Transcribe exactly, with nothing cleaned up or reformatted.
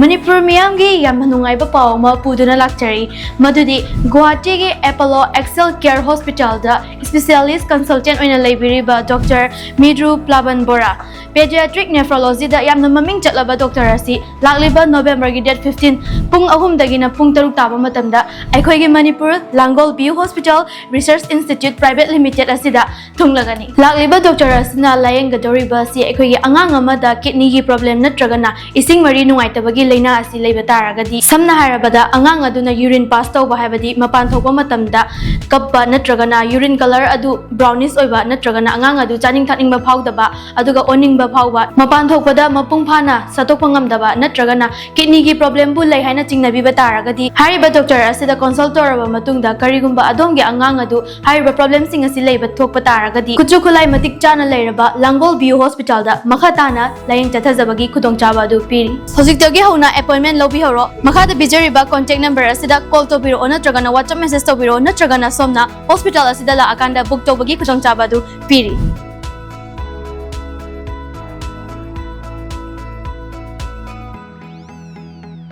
ꯃꯅꯤꯄꯨꯔ ꯃꯤꯌꯥꯝꯒꯤ ꯌꯥꯝꯅ ꯅꯨꯡꯉꯥꯏꯕ ꯄꯥꯎ ꯑꯃ ꯄꯨꯗꯨꯅ ꯂꯥꯛꯆꯔꯤ꯫ ꯃꯗꯨꯗꯤ ꯒꯨꯋꯥꯍꯥꯇꯤꯒꯤ Apollo Excel Care Hospitalꯗ specialist consultant ꯑꯣꯏꯅ ꯂꯩꯕꯤꯔꯤꯕ ꯗꯣꯛꯇꯔ ꯃꯤꯗ꯭ꯔꯨ ꯄ꯭ꯂꯥꯕꯟ ꯕꯣꯔꯥ, pediatric nephrologyꯗ ꯌꯥꯝꯅ ꯃꯃꯤꯡ ꯆꯠꯂꯕ ꯗꯣꯛꯇꯔ ꯑꯁꯤ ꯂꯥꯛꯂꯤꯕ Novemberꯒꯤ date fifteen ꯄꯨꯡ ꯑꯍꯨꯝꯗꯒꯤꯅ ꯄꯨꯡ ꯇꯔꯨꯛ ꯇꯥꯕ ꯃꯇꯝꯗ ꯑꯩꯈꯣꯏꯒꯤ ꯃꯅꯤꯄꯨꯔ ꯂꯥꯡꯒꯣꯜ ꯕꯤꯌꯨ ꯍꯣꯁꯄꯤꯇꯥꯜ ꯔꯤꯁꯔꯁ ꯏꯟꯁꯇꯤꯇ꯭ꯌꯨꯠ ꯄ꯭ꯔꯥꯏꯚꯦꯠ ꯂꯤꯃꯤꯇꯦꯠ ꯑꯁꯤꯗ ꯊꯨꯡꯂꯒꯅꯤ꯫ ꯂꯥꯛꯂꯤꯕ ꯗꯣꯛꯇꯔ ꯑꯁꯤꯅ ꯂꯥꯌꯦꯡꯒꯗꯧꯔꯤꯕ ꯑꯁꯤ ꯑꯩꯈꯣꯏꯒꯤ ꯑꯉꯥꯡ ꯑꯃꯗ kidneyꯒꯤ problem ꯅꯠꯇ꯭ꯔꯒꯅ ꯏꯁꯤꯡ ꯃꯔꯤ ꯅꯨꯡꯉꯥꯏꯇꯕꯒꯤ ꯂꯥꯏꯅꯥ ꯑꯁꯤ ꯂꯩꯕ ꯇꯥꯔꯒꯗꯤ, ꯁꯝꯅ ꯍꯥꯏꯔꯕꯗ ꯑꯉꯥꯡ ꯑꯗꯨꯅ urine pass ꯇꯧꯕ, ꯍꯥꯏꯕꯗꯤ ꯃꯄꯥꯟ ꯊꯣꯛꯄ ꯃꯇꯝꯗ ꯀꯞꯄ ꯅꯠꯇ꯭ꯔꯒꯅ urine colour ꯑꯗꯨ brownish ꯑꯣꯏꯕ ꯅꯠꯇ꯭ꯔꯒꯅ ꯑꯉꯥꯡ ꯑꯗꯨ ꯆꯥꯅꯤꯡ ꯊꯛꯅꯤꯡꯕ ꯐꯥꯎꯗꯕ, ꯑꯗꯨꯒ ꯑꯣꯅꯤꯡꯕ ꯐꯥꯎꯕ, ꯃꯄꯥꯟ ꯊꯣꯛꯄꯗ ꯃꯄꯨꯡ ꯐꯥꯅ ꯁꯠꯇꯣꯛꯄ ꯉꯝꯗꯕ ꯅꯠꯇ꯭ꯔꯒꯅ kidneyꯒꯤ problemꯕꯨ ꯂꯩ ꯍꯥꯏꯅ ꯆꯤꯡꯅꯕꯤꯕ ꯇꯥꯔꯒꯗꯤ, ꯍꯥꯏꯔꯤꯕ ꯗꯣꯛꯇꯔ ꯑꯁꯤꯗ consult ꯇꯧꯔꯕ ꯃꯇꯨꯡꯗ ꯀꯔꯤꯒꯨꯝꯕ ꯑꯗꯣꯝꯒꯤ ꯑꯉꯥꯡ ꯑꯗꯨ ꯍꯥꯏꯔꯤꯕ problemꯁꯤꯡ ꯑꯁꯤ ꯂꯩꯕ ꯊꯣꯛꯄ ꯇꯥꯔꯒꯗꯤ, ꯈꯨꯠꯁꯨ ꯈꯨꯠꯂꯥꯏ ꯃꯇꯤꯛ ꯆꯥꯅ ꯂꯩꯔꯕ ꯂꯥꯡꯒꯣꯜ ꯕꯤꯌꯨ ꯍꯣꯁꯄꯤꯇꯥꯜꯗ ꯃꯈꯥ ꯇꯥꯅ ꯂꯥꯌꯦꯡ ꯆꯠꯊꯖꯕꯒꯤ ꯈꯨꯗꯣꯡꯆꯥꯕ ꯑꯗꯨ ꯄꯤꯔꯤ꯫ ꯍꯧꯖꯤꯛꯇꯒꯤ ꯍꯧꯅ appointment ꯂꯧꯕꯤꯍꯧꯔꯣ꯫ ꯃꯈꯥꯗ ꯄꯤꯖꯔꯤꯕ contact number ꯑꯁꯤꯗ call ꯇꯧꯕꯤꯔꯛꯑꯣ ꯅꯠꯇ꯭ꯔꯒꯅ WhatsApp message ꯇꯧꯕꯤꯔꯛꯑꯣ ꯅꯠꯇ꯭ꯔꯒꯅ ꯁꯣꯝꯅ ꯍꯣꯁꯄꯤꯇꯥꯜ ꯑꯁꯤꯗ ꯂꯥꯛꯑꯀꯥꯟꯗ book ꯇꯧꯕꯒꯤ ꯈꯨꯗꯣꯡꯆꯥꯕ ꯑꯗꯨ ꯄꯤꯔꯤ꯫